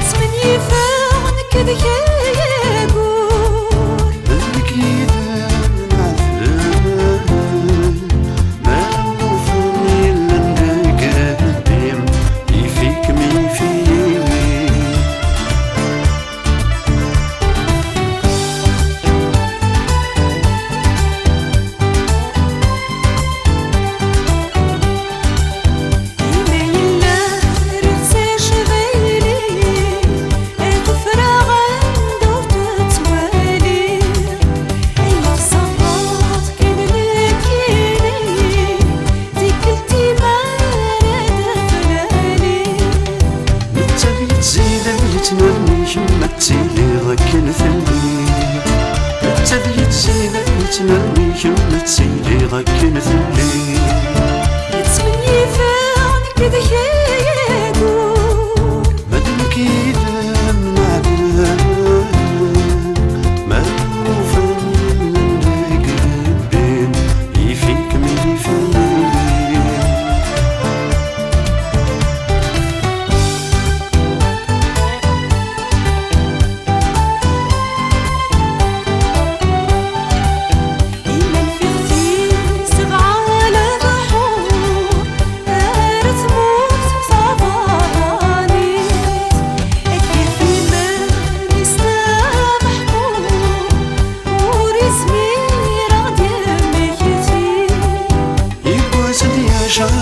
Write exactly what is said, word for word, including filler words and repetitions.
Ttmenyifen nekk d kra yagur. D nekk yid-m nɛedben. Ma nufem yellan deg rebbi, yif-ikem yif-iyi. Imi yella rriɣ s acɣil-i, ad ffreɣ anda ur tettwali. Ay tṣabreḍ kan nekkini, tikkelt-im ara d-aflali. Netta yettzilan yettnerni, kemm ad tiliḍ akken telliḍ. Netta yettzilan yettnerni, kemm ad tiliḍ akken telliḍ. Yettmenyifen nekk d kra yagur. Ma d nekk yid-m nɛedben, ma nufan yellan deg rebbi, yif-ikem yif-iyi. Iman fiɣ-t-in sebɛa leḍḥur, ar tmurt taberranit, ad yaf iman-is d ameḥqur, ur izmir ad d-yemmekti. Yiwwas ad yacer